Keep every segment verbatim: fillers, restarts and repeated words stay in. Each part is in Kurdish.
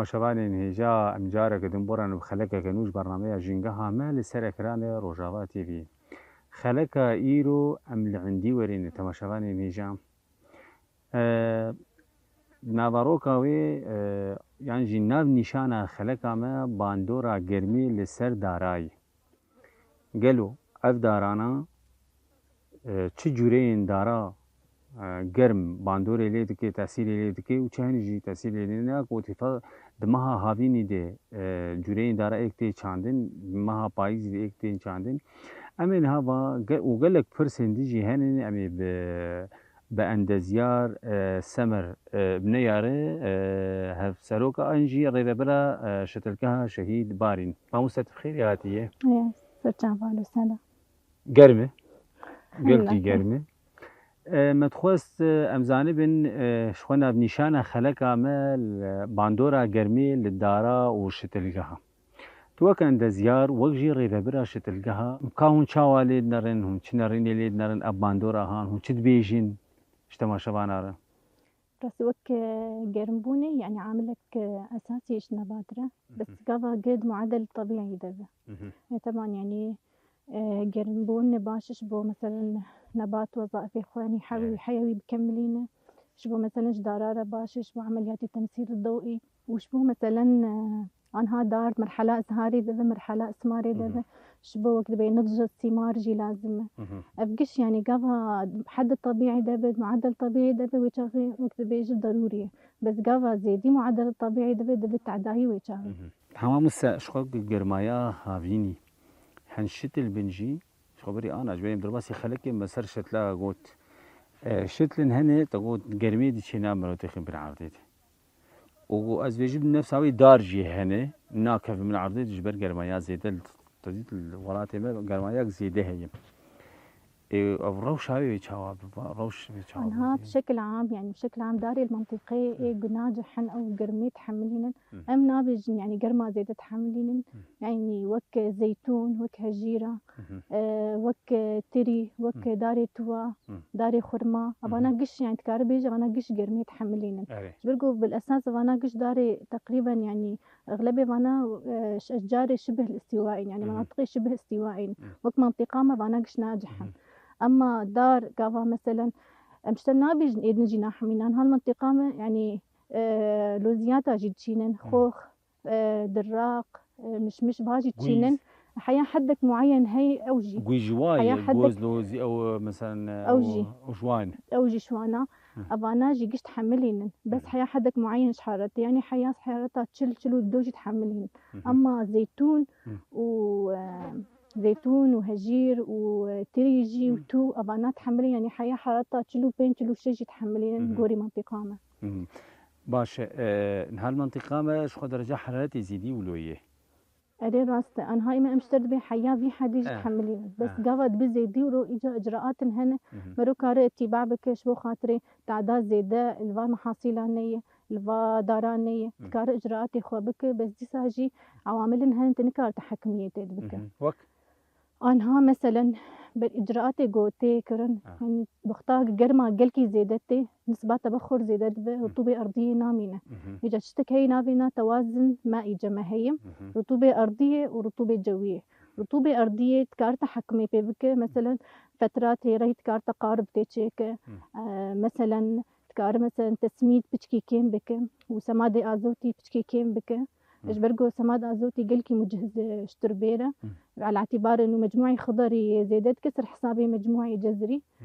Temaşevanên hêja, em careke din bo re ne bi xelekeke nû ji bernameya Jîngeha me li ser ekranê Rojava T V. Xeleka îro em li Endîwerê ne, temaşevanên hêja. E, naveroka wê, e, yan jî nav nîşana xeleka me bandora germê li ser darayê. Gelo ev darana, e, çi cûreyên dara, e, germ bandorê lê dike, tesîrê lê dike û çi henî jî tesîrê lê nake, tîfa di meha havînî de, e, cûreyên dara êk tê çandin, meha payîzî de êk tên çandin. Em ê niha va ge-, û gelek pirsên din jî hene, em ê bi bi endezyar, e, Semer, e, Bineyarê, e, hevseroka an jî rêvebira, e, şitilgeha Şehîd Barîn. Mamoste, tu bi xêrî hatiye. Ê, serçava li sena. Germ e. Gelkî Hela. Germ e. E, me dixwest, e, em zanibin, e, ji xwe navnîşana xeleka me li bandora germê li dara û şitilgeha. Tu wek endezyar, wek jî rêvebira şitilgeha, ka hûn çawa lê dinerin, hûn çi nerînê lê dinerin, ev bandora han, hûn çi dibêjin ji temaşevana re? Rastî wek, e, germbûnê, yanî amilek, e, esasî ji nebat re, bes Mhm. gava gid muadel tebîî de be. Mhm. E, teban, yanî, e, germbûn baş ji bo, meselen, nebat wezaîfê xwe, yanî hewî, Evet. heya wî bikemilîne. Ji bo, meselen, ji dara re baş, ji bo emeliyatê temsîl dewî. Û ji bo, meselen, e, anha dar merhala izharê de be, merhala ismarê de Hı hı. be, ji bo wek dibê nidj sîmar jî lazim e. Hı hı. Ev giş, yanî gava hedi tebîî de be, muadel tebîî de be, wê çaxê wek dibêje derûrî ye. Bes gava zêdî muadel tebîî de be, dibe tedayî wê çaxê. Hı hı. Hema Muse, ji xwe germaya havînî hen şitil bin jî, ji xwe berî ana, ji berî em derbasî xelekê me ser şitla got. E, şitlin hene, te got germê diçê na merotê xwe bin erdê de. Û ez vêjim nefsa wê dar jî hene, nakeve min erdê ji ber germaya zêde li, te dît li welatê me germayak zêde heye. Ê, ev rewşa wê çawa bi va-, rewş wê çawa Anha bi? Bi şekil am, yanî bi şekil am darê li mentiqeyê ê Hı. guna cihin ew germê tihemilînin. Hı. Em nabêjin, yanî germa zêde tihemilînin. Hı. Yanî wek zeytûn, wek hejîra, Hı hı. e, wek tirî, wek Hı. darê tuwa, Hı. darê xurma. Hı hı. Evana giş, yanî dikare bêje, evana giş germê tihemilînin. Erê. Ji ber ku bil esas evana giş darê teqrîben, yanî exlebê vana, e, ş-, eşcarê şibih îstîwaîn, yanî Hı hı. menatiqê şibih îstîwaîn. Hı. Wek mentiqa me vana giş nacihin. Hı hı. Emma dar gava, meselen, em ji te nabêjin ê din jî nahemînan. Hal mentiqa me, yanî, e, loziyata jî diçînin, Hı. xox, e, diraq, e, mişmiş, va jî Gûyîz. diçînin. Heya hedek muayen hey ew jî. Gûyî ji wa Heya ye, hedek goz, lozî, ew, e, meselen, e, Ew ew, jî. ew ji wa ne. Ew jî şwana. Hı. Evana jî giş tihemilînin. Bes Hı. heya hedek muayen ji heraretê. Yanî heya herata çil, çil û du jî tihemilînin. Hı hı. Emma zeytûn Hı. û, e, zeytûn û hejîr û, e, tirî jî û Hı. tû, evana tihemilînin. Yanî heya herata çil û pênc, çil û şeş jî tihemilînin Hı hı. gorî mentiqa me. Hı hı. Baş e, e, niha li mentiqa me ji xwe dereca heraretê zêdî wilo ye. Erê, rast e. Anha ême em ji te dibê heya vî hedî jî Eh. tihemilînin. Bes Eh. gava dibe zêdî û ro îca icraatin hene. Mhm. Mero kare îtîba bike ji bo xatirê tada zêde li va mehasîla neyê, li va dara neyê. Mhm. Dikare icraatê xwe bike, bes dîsa jî ewamilin hene tu nikare te hekimiyetê dibike. Mhm. Wek? Anha meselen ber icraatê ku tê kirin, Ha. Yanî wexta germa gelkî zêde tê, nisbata bi xur zêde dibe, Hı. rutûbê erdiyê namîne. Mhm. Îca tiştek heye navê na tewazin maî ceme heye. Mhm. Rutûbê erdiyê û rutûbê cewiyê. Rutûbê erdiyê dikare te hekimê pê bike, meselen fetra têreyî dikare te qarib tê çêke. Hı. E, meselen dikare, meselen tesmîd piçkî kêm bike û semadê azotî piçkî kêm bike. Hı. Ji ber ku semad azotî gelkî mucihiz e, ji turbê re. Hı. Ala îtîbarê nû mecmuî xidarî zêde dike ser hesabê mecmuî cezirî. Hı.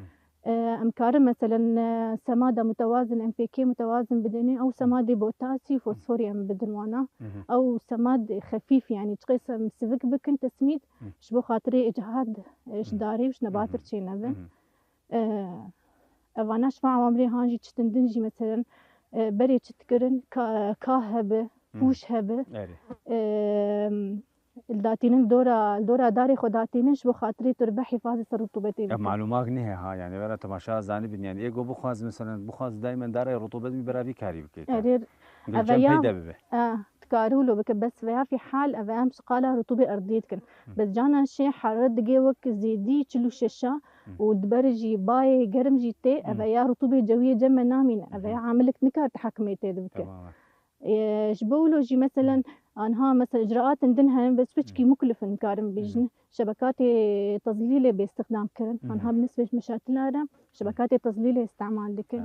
E, em karin meselen, e, semada mutewazin, N P K mutewazin bidinê, ew semadê potasî, Hı. fosforî em bidin wana. Hı hı. Ew semad xefîf, yanî çiqas em sivik bikin tesmîd, Hı. ji bo xatirê îcihad, e, ji Hı. darê û ji nebatir Hı hı. çênebe. Hı hı. E, evana ji van ewamrê han jî çitin din jî, meselen, e, berê çi dikirin, ka, ka hebe, Hı. pûş hebe. Erê. E, li datînin dora, li dora darê xwe datînin ji bo xatirê turbe hîfazê ser rutubetê Ev bikin. Malûmak nihe ha, yani vera temaşa zanibin, yani ê ku bixwaz, meselen, bixwaz daimen darê rutubet wî bera vî karî bike. Erê, Gel eve cem ya, peyde bibe. E, dikare wilo bike, bes veya fî hal eve em ji qala rutubê erdiyê dikin. Hı. Bes cana şê heraret digê wek zêdî çil û şeş a Hı. û diber jî bayê germ jî tê, Hı. eve ya rutubê cewiyê cem me namîne, eve Hı. ya amilik nikare tehekimê tê dibike. Tamam. E, ji bo wilo jî, meselen, anha, mesela, icraatên din hene, bes piçkî muklif in, karin bêjin. Şebekatê tezlîlê bê îstixdam kirin. Anha bi nisbet meşatila re şebekatê tezlîlê îstemal dikin.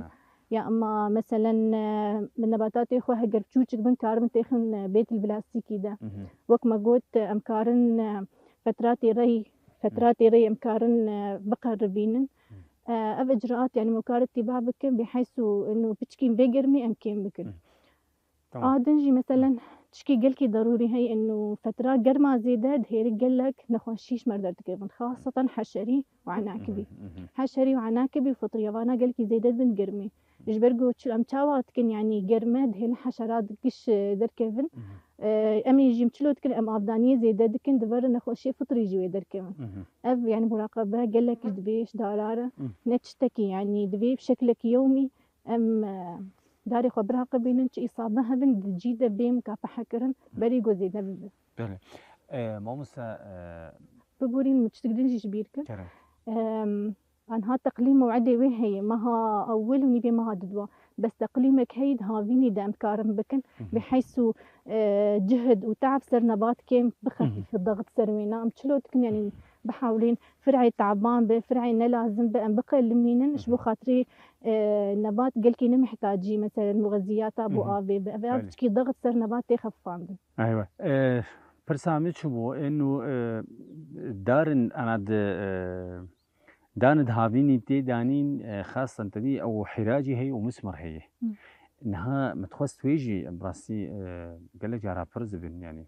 Ya, ema, meselen, e, bi nebatatê xwe heger çûçik bin, karibin têxin, e, bêtil plastîkî de. Wek me got, e, em karin, e, fetratê rey, fetratê rey em karin, e, biqeribînin. E, ev icraat, yani, me kar îtîba bikin, biheysu inu piçkîn vê germî em kêm bikin. Tamam. A din jî, meselen, tişkî gelkî derûrî heye, inu fetra germa zêde dihêri gelek nexweşî ji me re derdikevin, xaseten heşerî û enakibî. Heşerî û enakibî û fitriya vana gelkî zêde dibin germî. Ji ber ku çi-, em çawa dikin, yanî germe dihêlin heşerat giş, e, derkevin. E, em ê jî çilo dikin, em avdaniyê zêde dikin, di vir nexweşiyê fitrî jî wê derkevin. Ev, yanî, muraqebe gelek ji divê ji dara re ne tiştekî, yanî, divê bi şekilekî yewmî em, e, darê xwe biraqibînin, çi îsabe hebin, di cî de bê mikapehe kirin, berî ku zêde bibe. Belê. E, mamoste, e, Biborîn, min tiştek din jî ji bîr kir. Kerem. Em, Anha teqlî mewedê wê heye, meha ewil û nîvê meha didwa. Bes teqlîmek heye di havînî de em karin bikin. Bi heysu, e, cihd û te'b ser nebat kêm bixefîfe, daxit ser wê. Na em çilo dikin, yanî bihewlên fir'ê te'ban be, fir'ê ne lazim be, em biqelimînin, ji bo xatirê, e, nebat gelkî ne mihtacî, meselen, muxeziyata bo avê be. Ev, ev tişkî daxit ser nebat tê xefandin. Eywe. E, pirsa min çi bû? Êno, e, darin ana di, e, Danê di havînî tê danîn, e, xastan tedî ew hîracî heye û mismar heye. Niha min dixwest wê jî, bi rastî, e, gelek cara pirs dibin, yanî,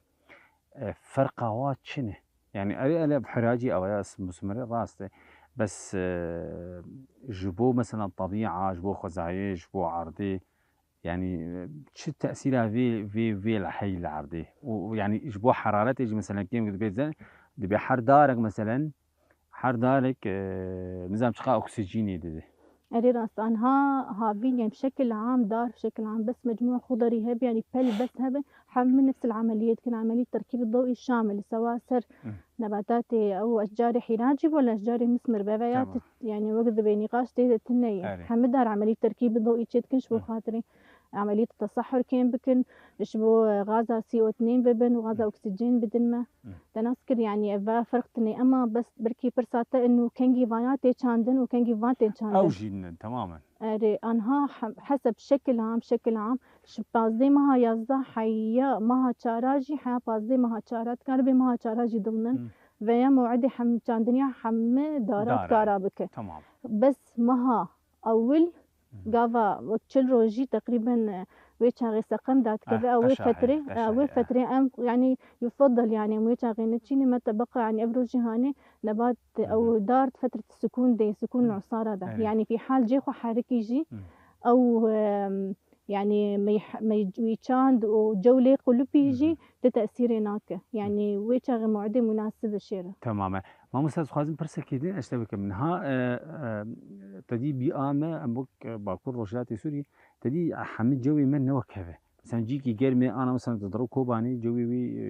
e, ferqa wa çi ne? Yanî, erê, ele bi hîracî ew ya mismarê rast e. Bes, e, ji bo, mesela, tebîa, ji bo xwezayê, ji bo erdê, yanî, e, çi tesîra vê, vê, vê li hey li erdê? Û, û, yanî, ji bo heraretê jî, mesela, kêm dibe, dibê her darek, mesela, Her darek, e, nizam çiqa oksîjînê dide. Erê rast, anha havîn, yani bi şekil am dar, bi şekil am bes mecmûa xudarî hebe, yani pel bes hebe, hemû nefs el ameliyê dikin, amelî terkîbi dawî şamil, sewa ser nebatatê ew eşcarê hîracî wala eşcarê mismir be veya Tamam. ti-, yani wek dibê nîqaş tê de tune ye. Erê. Hemû dar amelî terkîbi dawî çê dikin ji bo Hı. xatirê ameliyê tesahhur kêm bikin, ji bo, e, gaza C O two bibin û gaza Hı. oksîjen bidin me. Hı. Te nas kir, yani, ev ferq tune, ema bes belkî pirsa te inu kengî vana tê çandin û kengî van tê çandin. Ew jî ne, temamen. Erê, anha hem, heseb şekil am, şekil am, ji pazdeh meha yazdeh heya meha çara jî, heya pazdeh meha çara, dikare bê meha çara jî dimnin. Hı. Veya mew'idê hem çandiniya hemî dara Dara. dikara bike. Tamam. Bes meha ewil Hı hı. Gava wek çil rojî teqrîben, e, wê çaxê seqem dadikeve, Qeh-, ew wê qeşa heye, fetrê, qeşa e, wê heye. fetrê em, yanî, yufadal, yanî, em wê çaxê neçîne, me tebeqa, yanî, ev rojî hanê nebat, Hı hı. ew dar di fetret sukûn de, sukûn Hı. usara de. Erê. Yanî, fî hal cê xwe herikî jî, Hı. ew, em, yanî, mey-, mey-, wî çand û cewlê qulupî Hı hı. jî di tesîrê nake. Hı. Yanî, wê çaxê mew'idê munasib e şêre. Tamam e. Mamoste, ez dixwazim pirsekê din ez te bikim. Niha, e, e, te dî bîa me, em wek, e, Bakur Rojhilatê Sûriyê, te dî hemî cewê me ne wek hev e. Mesela cîkî germê ana, mesela tu direw Kobanê, cewê wî, e,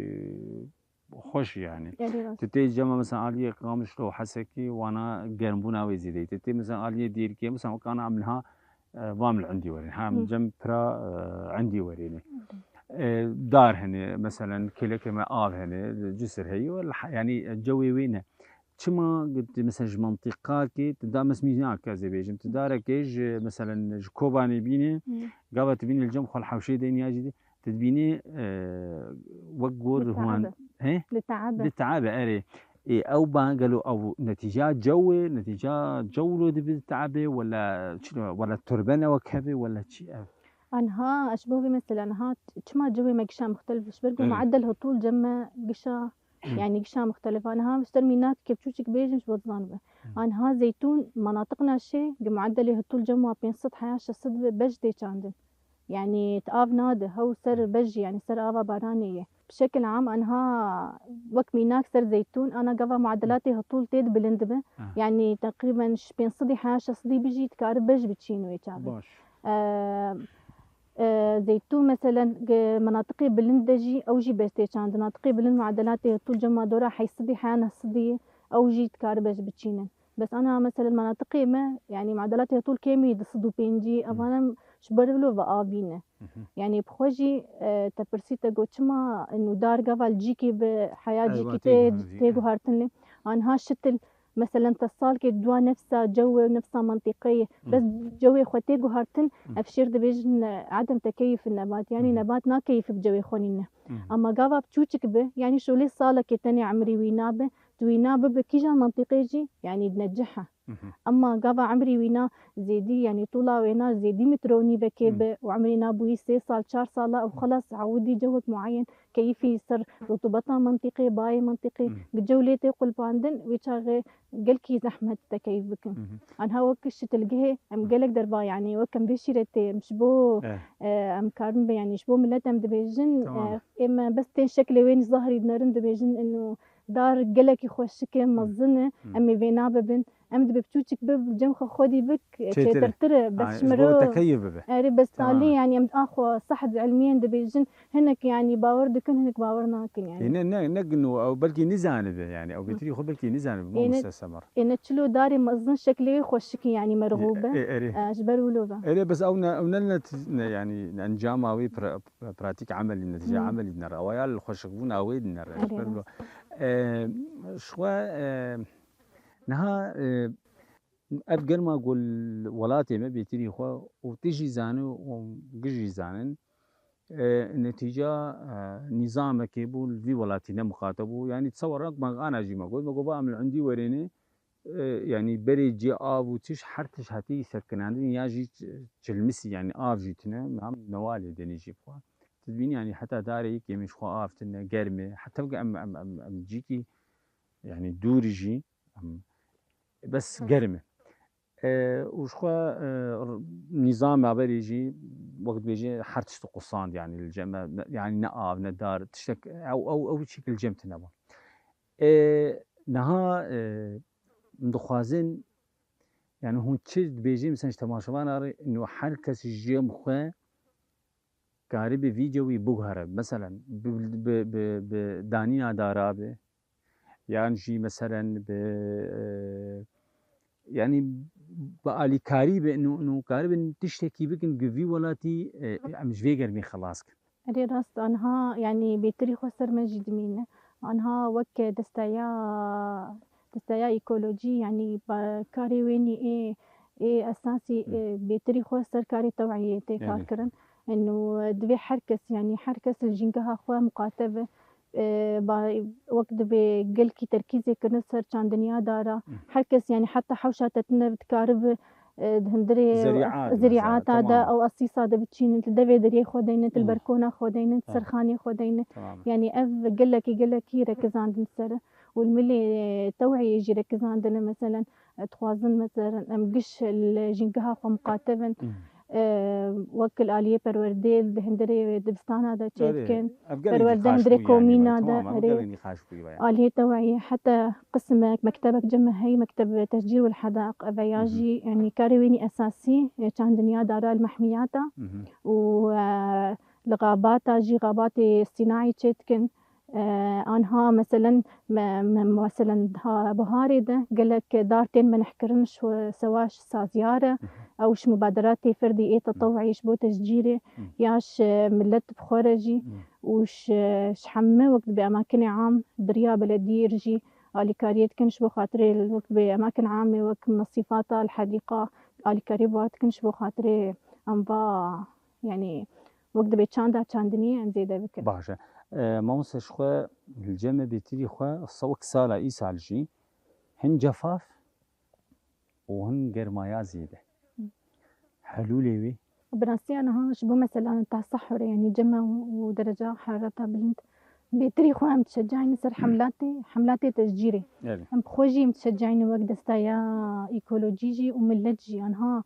xweş e yani. Erê rast. Tu tê cema mesela aliyê Qamişlo, Hesekê, wana germbûna wê zêde ye. Tu tê mesela aliyê Dêrikê, mesela wek ana em niha, e, vam li endî werên. Ha, em Hı. cem pira, e, endî werêne. Hı. E, dar hene, meselen, kêleke me av hene, cisir heye, wela ha-, yani, e, cewê wê ne. Çima got, mesela, ji mentiqakê, tu da mes mînake ez ê bêjim, tu darekê ji, meselen, ji Kobanê bîne, Hı. gava tu bîne li cem xwe li hewşê de niya jî de, tu dibînî, e, wek got Li huan, te'ebe. he? Li te'ebe. Li te'ebe, erê. Ê, ew ba gelo ew netîca cew e, netîca cew lo dibe te'ebê, wela çi lo, wela turbe ne wek hebe, wela çi ev? Anha, ez ji bo vê mesela, anha çima cewê me gişa muxtelif, ji ber ku Erê. mueddel hitûl cem me gişa, Hı. yani gişa muxtelif. Anha, ji te mînak kepçûçik bêjim, ji bo zanibin. Hı. Anha zeytûn, menatiq naşê, gi mueddelê hitûl cem wa pênc sed heya şeş sed be, bej tê çandin. Yani, tu av nade, hew ser Hı. bej, yani ser ava baranê ye. Bi şekil am, anha wek mînak ser zeytûn, ana gava muadelatê hitûl tê de bilind dibe. Ha. Yani, teqrîben ji pênc sedî heya şeş sedî bijî dikare bej biçîn wê çaxê. Baş. E, e, zeytûn, meselen, ge-, menatiqê bilind de jî, ew jî bej tê çandin. Menatiqê bilind muadelatê hitûl cema dora heyş sedî heya neh sedî ye, ew jî dikare bej biçînin. Bes ana mesela manatiqê me, yanî muedelatê tûl kêmî di sed û pêncî, evan em ji ber wilo ve avî ne. Yanî bi xwe jî, e, te pirsî te got çima inu dar gava li cîkî bi heya cîkî tê, tê guhartin lê. Anha şitil, meselen te salkê dua nefsa cew û nefsa mentiqeyê. Bes cewê xwe tê guhartin, ev şêr dibêjin, e, edem tekeyif nebat. Yanî nebat nakeyif bi cewê xwe nîne. Ama gava çûçik bi, yanî şolê salekê tenê emrî wî nabe, tu wî nabibe kîjan mentiqê jî, yanî dine cihe. Ema gava emrî wîna zêdî, yanî tûla wêna zêdî metro û nîvekê bi û emrî na bûyî sê sal, çar sala û xelas ewidî cewek muayen keyifî ser rutubeta mentiqê, bayê mentiqê, bi cew lê tê qulpandin, wê çaxê gelkî zehmet te keyf bikin. Anha wek şitilgehê em gelek derba, yanî wek em vê şîretê em ji bo, e, em karin be, yanî ji bo milet em dibêjin, e, ê me bes tên şeklê wê nî zahirî dinerin dibêjin inu dar gelekî xweşik e, mezin e, em ê vê nabibin. Em dibe piçûçik bi cem xwe xwedî bik, çêtir e. Çêtirtir e. Bes ji miro tekeyif bibe. Erê, bes talî, yanî em axwe sehd ilmiyen dibêjin, hinek, yanî, bawer dikin, hinek bawer nakin, yanî. Ê, ne, ne, ne gino, ew belkî nizanibe, yanî, ew bêtirî xwe belkî nizanibe, mamoste Semer. Ê, ne çilo darê mezin şeklê wê xweşik e, yanî, merhûb e. Ê, erê. E, ji ber wilo ve. Erê, bes ew ne, ew ne, ne, ne, yanî, encama wê pra-, pratîk emelî, netîce emelî dinere. Ew ya li xweşikbûna wê dinere. Ji ber wilo. E, ji xwe, e, niha, e, ev germa ku li welatê me bêtirî xwe û tu jî zanî û giş jî zanin, e, netîca, e, nîzamekê bû li vî welatî ne muxateb bû. Yanî tesewer me ana jî me got, me got, ba em li endî werêne, e, yanî berê cê av û tiş, her tiş hatî sekinandin ya jî ç-, çilmisî, yanî av jî tune, em newalê denê jî bi xwe. Tu dibînî, yanî heta darê yekê min ji xwe av tune, germ e. Heta weke em, em, em, em cîkî, yanî dûrî jî, em, bes germ e. E, û ji xwe, e, r-, nîzama berê jî, wek dibêje, her tişt qusand, yanî li cem me, ne, yanî ne av, ne dar, tiştek, ew, ew, ew çîk li cem tune bû. E, niha, e, em dixwazin, yanî hûn çi dibêjin, mesela ji temaşevana re, ino her kes ji cem xwe karibe vîdeo wî biguhere. Meselen, bi, bi, bi, bi danîna dara be, yan jî meselen bi, e, yanî bi alîkarî be, nû, nû karibin tiştekî bikin ku vî welatî, e, em ji vê germî xelas kin. Erê rast, anha, yanî bêtirî xwe ser me jî dimîne. Anha wek desteya, desteya ekolojî, yanî ba-, karê wênî ê, ê esasî, ê bêtirî xwe ser karê teweyê tê kar kirin. Eno divê her kes, yanî her kes li jîngeha xwe muqate be. E, ba-, wek divê gelkî terkîzê kirine ser çandiniya dara. Her kes, yanî heta hewşa te tune dikaribe, e, di hundirê zerîata de ew esîsa de biçînin, tu devê deriyê xwe deynin, tu li berkona xwe deynin, tu serxanê xwe deynin. Yanî ev gelekî, gelekî rekizandin ser e. Û li milê teweyê jî rekizandin e, meselen, e, dixwazin, meselen, em giş li jîngeha xwe muqate bin. E, wek li aliyê perwerdê di hundirê dibistana de çêdikin. Perwerde hundirê komîna de, erê. Aliyê teweyê heta qismek, mektebek cem me heye, mekteb tecîr û lhedaq, ev ya jî, yanî karê wênî esasî, e, çandiniya dara li mehmiyata û, e, li xabata jî, xabatê sînaî çêdikin. E, anha, meselen, me, me, meselen, ha, biharê de gelek dar tên menehkirin ji sewa ji saziya re, ew ji mubaderatê ferdî ê teteweyî ji bo tecîrê, ya ji milet bi xwe re jî û ji, ji hemû wek dibê emakinê am di riya belediyê re jî alîkariyê dikin ji bo xatirê wek dibê emakin amê wek minesîfata li hedîqa alîkariyê bi wan dikin ji bo xatirê em va, yanî wek dibê çanda çandiniyê em zêde bikin. Baş e. E, mamoste ji xwe li cem me bêtirî xwe se wek sala îsal jî hin cefaf û hin germaya zêde. Helûlê wî? Bi rastî ya niha ji bo mesela tesahurê, yanî cem me û dereca herareta bilind, bêtirî xwe em dişecayînin ser hemlatê, hemlatê tecîrê. Erê. Em bi xwe jî em dişecayînin wek desteya ekolojî jî û milet jî. Anha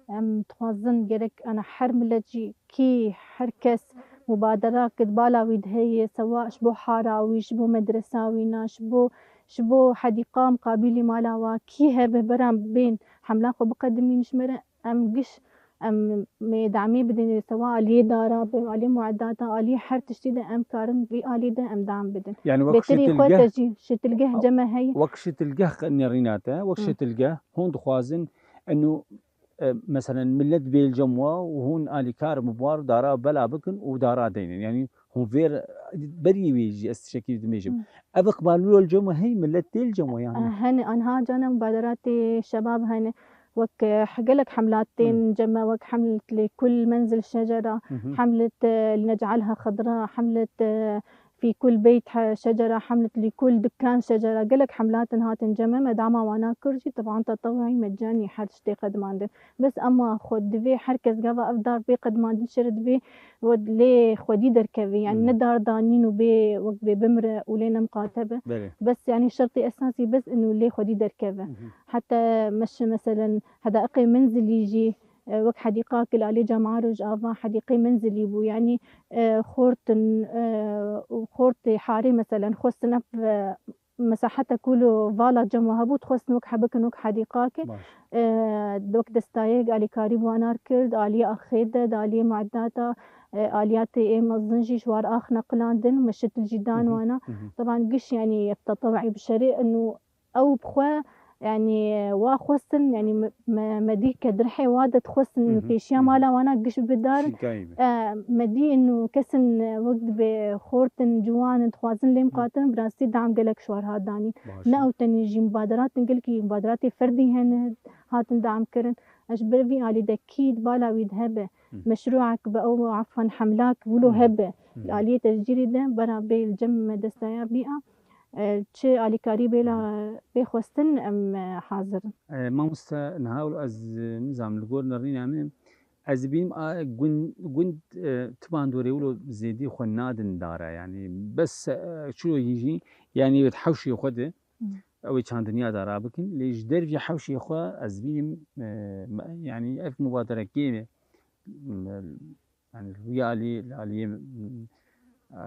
em dixwazin gerek ana her milet jî kî her kes mubadera ki di bala wî de heye, sewa ji bo hara wî, ji bo medresa wî na, ji bo, ji bo hedîqa miqabîlî mala wa, kî hebe bera bên hemla xwe biqedimîn ji me re, em giş Em ê demê bidin, sewa aliyê dara be, aliyê muedata, aliyê her tiştî de em karin vî alî de em dam bidin. Yani wek Bêtirî xwe şitilgeh, te jî şitilgeh ceme heye. Wek şitilgeh nêrîna te, wek Hı. şitilgeh hûn dixwazin eno, e, meselen millet bêl cem wa û hûn alîkar bi war dara bela bikin û dara deynin. Yani hûn vêr berî wê jî ez tiştekî dimêjim. Hı. Ev iqbal wilo li cem we hey, millet tê li cem we yani. Hene anha cana mubaderatê şebab hene. Wek, eh, gelek hemlat tên ceme, wek hemlet li kul menzil şecera, Hı hı. hemlet, eh, li nec'alha xidra, hemlet, eh, fî kul beyt he-, şecera, hemlet li kul dikkan şecera. Gelek hemlatin hatin ceme, me dama wana kir jî, teban tetewî mecanî her tiştê qedimandin. Bes ema xwe divê her kes gava ev dar bê qedimandin şere divê we lê xwedî derkevî. Yani Hmm. ne dar danîn û bê wek bê bimre û lê nemqate be. Belê. Bes yani şertê esasî bes inu lê xwedî derkeve. Hı hı. Heta meş-, meselen hedaiqê menzilî jî, e, wek hedîqa ki li alê Cemaroş ava hedîqê menzilî bû. Yani, e, xortin, e, û xortê harê meselen xwestin ev, e, mesaheta ku li vala cem we hebû, dixwestin wek hebikin wek hedîqakê. Baş. E, wek destayek alîkarî bi wan ar kir, di aliyê axê de, di aliyê muedata, e, aliyatê ê mezin jî ji war ax neqilandin, meşitil jî dan Hı hı, wana. hı hı. Teban giş yani ev tetewî bi şerê inu ew bi xwe yani wa xwestin yani me, me, me dî ke di rihê wa de dixwestin Hı inu hı, pêşiya hı hı. mala wana giş bidar. Şîkayî be. E, me dî inu kesin, e, wek dibê xortin ciwan dixwazin lê Hı. miqatin bi rastî dam gelek ji war hat danîn. Baş. Ne ew tenê jî mubaderatin gelkî mubaderatê ferdî hene hatin dam kirin. Ez ji ber vî alî de kî di bala wî de hebe. Hı. Meşruak be ew afan hemlak wilo Hı. hebe. Hı. Li aliyê tecrîrî de bera bê li cem me destaya bîa. E, çi alîkarî bêla bê xwestin em, e, hazir in. E, mamoste niha wilo ez, e, nizam li gor nerîna me. Ez dibînim a gund, gund, e, ti bandorê wilo zêdî xwe nadin dara. Yani bes, e, çilo yî jî yani wê di hewşê xwe de Hı. ew ê çandiniya dara bikin. Lê ji dervî hewşê xwe ez dibînim, e, me, yani ev mubaderekê me, me, yani rûya alî, li aliyê, e,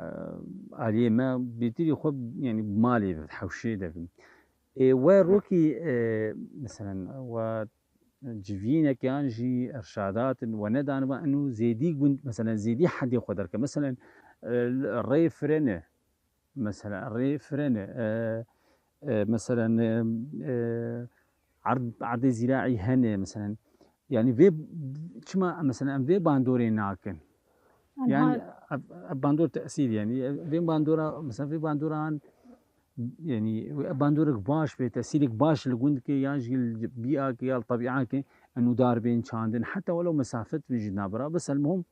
aliyê me bêtirî xwe yani bi malê ve, hewşê de bin. Ê, we rokî, e, meselen, we civînek yan jî erşadat in we nedaniba inu zêdî gund, meselen, zêdî hedê xwe derke. Meselen, e, rê firene, meselen, rê firene, e, e, meselen, e, e, erd, erdê zîraî hene, meselen. Yani vê, çima, meselen, em vê bandorê nakin? Yani, Anha ev, ev bandor tesîr, yani, ev, vê bandora, mesela, vê bandoran, yani, ev bandorek baş be, tesîrek baş li gundkê, ya jî li bîakê, ya li tebîakê, enu dar bên çandin, heta welo mesafet bi jî nabira, bes el muhim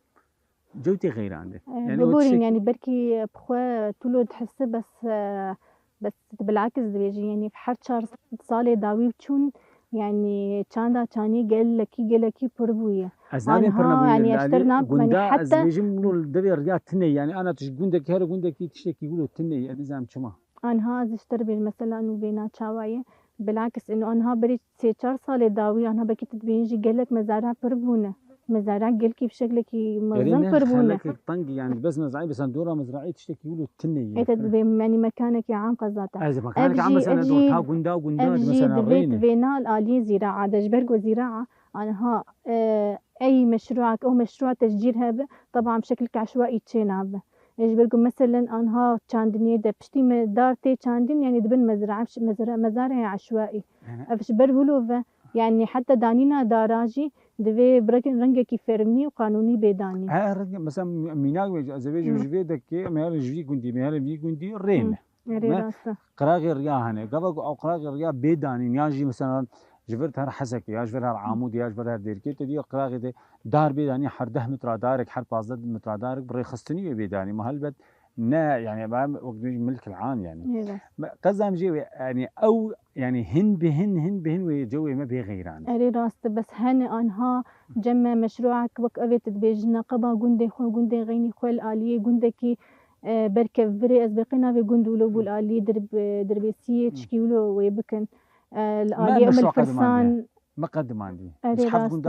cewtê xeyrandê. E, Yani, o biborîn, tiştek- yani, belkî bi xwe tu lo dihisi, bes, e, bes tu bilakis dibêjî, yani, her çar salê dawî çûn, yani, çanda çanî gelekî, gelekî pir bûye. Ez nabêm pir Anha, nebûye, yani, li ez ter alî nab-, yani, gunda, ez heta dibêjim, wilo li devê riya tune, yani, ana tu ji gundekî, her gundekî tiştekî wilo tune ye, ez nizam çima. Anha ez ji te re bêjim, mesela, nû vêna çawa ye? Bilakis, ino anha berî sê çar salê dawî, anha belkî tu dibînî jî gelek mezara pir bûne. Mezara gelkî bi şeklekî Erê mezin ne, pir bûne. Xelek tang, yani, bes mezrayê, bes dora mezrayê tiştekî wilo tune ye. Ê te dibê, yani, mekanekî am qezata. Ez Ev mekanek jî, am, mesela, ev dor jî, ta gunda, gunda, ev jî mesela, divê rêne. Vêna li aliyê zîraa de, ji ber ku zîraa, anha, e, ey meşruak, ew meşrua tecîr hebe, teban bi şekilke eşwaî çê nabe. E, ji ber ku meselen anha çandiniyê de piştî me dar tê çandin, yani dibin mezra, mezra, mezarê eşwaî. Ev ji ber wilo ve, yani heta danîna dara jî divê bi reng-, rengekî fermî û qanûnî bê danîn. He, reng-, mesela mînak ve ez ê bêjim, Hı. Ji vê dekê, me herin ji vî gundî, me herin vî gundî rê me. Erê, me rast e. Qiraxê riya hene. Gava ku ew qiraxê riya bê danîn, ya jî mesela ji vir her Hesekê, ya ji vir her Amûdê, ya ji vir her Dêrikê, te dî qiraxê de dar bê danîn, her deh metra darek, her pazdeh metra darek bi rêxistinî wê bê danîn. Ma helbet ne, yani, em wek dibêjin milkil am, yani. Erê, rast. Me, qezam jê wê, yani, ew, yani, hin bi hin, hin bi hin wê cewê me bê xeyran. Erê, rast e, bes hene anha cem me meşruak wek evê tu dibêjin, neqeba gundê xwe, gundê xeynî xwe li aliyê gundekî e, berkev virê, ez bêqê navê gund wilo bû li alî dirb-, dirbêsiyê, Hı. tişkî wilo wê bikin. E, li Me alî Emir meşruqa Firsan. Me qedimandî. Erê, rast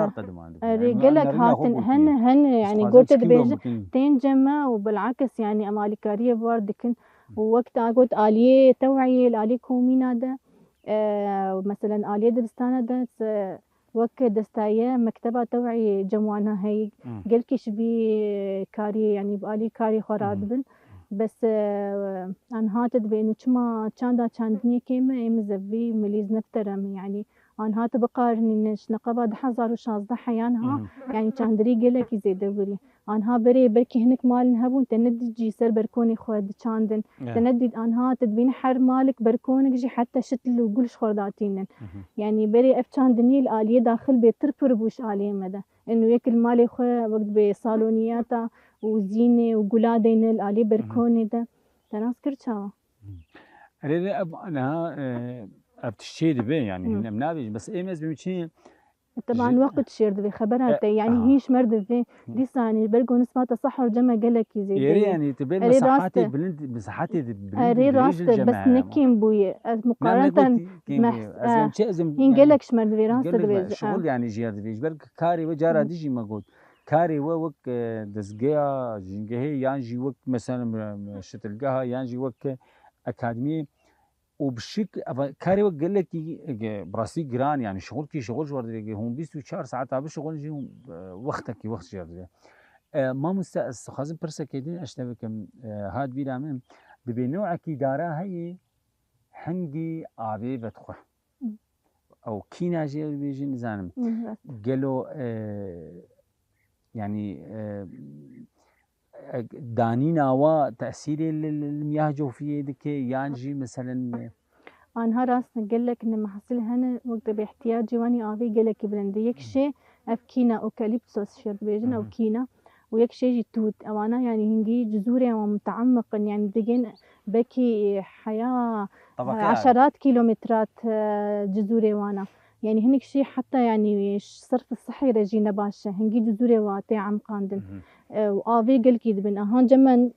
e. Erê, gelek hatin, hene, hene, yani, gorte dibêje, tên cem me û bilakis, yani, em alîkariyê bi war dikin. Hı. Û wek te got, aliyê teweyê, li alî komîna de, e, meselen, aliyê dibistana de, se-, Wek desteye mekteba tew'î cem wana heye. Hmm. Gelkî ji vî kariyê, yanî bi alî karê xwe Hmm. radibin. Bes, e, anha te dibên û çima çanda çandiniyê kêm e, ê min zevî milîz neftere min, yanî anha tu biqarinîne ji neqeba du hezar û şazdeh heyan ha, Mhm. yanî çandirî gelekî zêde birî. Anha berê belkî hinek malin hebûn, te nedît jî ser berkonê xwe diçandin. Ya. Te nedît anha, te dibîne her malik berkonik jî heta şitil û gul ji xwe datînin. Mhm. Yanî berê ev çandinî li aliyê daxil bê tir pir bû ji aliyê me de. Eno yek li malê xwe wek dibê saloniyata û zînê û gula deyne li aliyê Mhm. berkonê de. Te nas kir çawa? Erê, erê, ev, niha, e, ev tiştê dibe, yanî, Hı. hîn em nabêjin. Bes êm ez bim çi? Teban Ji- weqt şêr divê, xebera E, te, yanî aha. hîn ji mer divê. Hı. Dîsa, yanî, ber ku nisbata sehar cem e gelekî zêde Erê, ye. yanî, tu bê Erê, rast mesahatê e. bilind, mesahatê de bilind Erê, dirêj rast e, cem bes e, ne ama. kêm bûye. Ez Ne, ne muqarenten got kêm bûye. mehs-, Ez e. em çi, ez em, Hîn yanî, gelek ji mer divê, rast e, gelek divê. me, şixul, yanî, jê divê. Ji ber karê we cara Hı. dijî me got. Karê we wek, e, dezgeya jîngehê yan jî wek, mesela, me, me, şitilgeha yan jî wek, e, akademiyê û bi şik-, eva, karê wek gelekî, e, bi rastî giran, yanî şixulkî şixul ji we re divê, hûn bîst û çar saeta bişixulin jî hûn, e, wextekî wext ji we re divê. E, mamoste, ez dixwazim pirsekê din ez te bikim, e, hat bîra min, dibê newekî dara heye hingî avê vedixwe. Hı. Ew kîna jê dibêjin, nizanim. Hı, rast. Gelo, e, yanî, e, e, danîna wa tesîrê li, li, li miyaha cofiyê dike, yan jî, meselen, e, Anha rast e, gelek ne mehsil hene, wek de bi ihtiyacê wan ê avê gelekî bilind e. Yek Hı. şê ev kîna, eukaliptos şêr dibêjin, ew Hı hı. kîna. Û yek şê jî tût. Ewana, yanî, hingî cizûrê wan muteimmik in, yanî, digên belkî heya, Tabaqe e, eşerat kîlometrat, e, cizûrê wan a. Yanî, hinek şê heta, yanî, serf sihî re jî ne baş e. Hingî cizûrê wa tê emqandin. Mhm. E, û avê gelkî dibin. Aha, cem e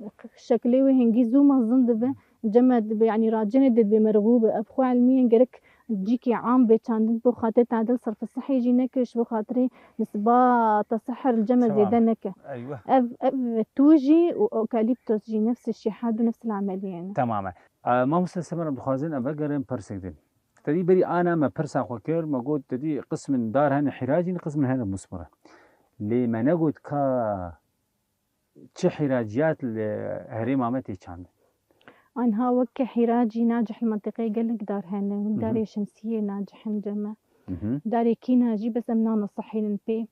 şeklê wê hingî zû mezin dibe. Cem e dibe, yanî, racine dê dibe merxû be. Ev xwe elmiyên gerek cîkê am bê çandin, bo xatirê tadil serf sihî jî neke, ji bo xatirê nisbata sihir li cem e Tamam. zêde neke. Eywe. Ev, ev tû jî û eukaliptos jî nefs şî, her du nefs el emeliyê ne. Tamam e. E, mamoste Semer, em dixwazin em vegerin pirsek din. Te dî berî ana me pirsa xwe kir, me got, te dî qismin dar hene hîracî, qismin hene musmire. Lê me negot ka çi hîraciyat li herêma me tê çandin? Anha weke hîracî nacih li mentiqeyê gelek dar hene. Hı hı. Darê şemsiyê nacih in cem e. Hı hı. Darê kîna jî bes em nanesihînin pê.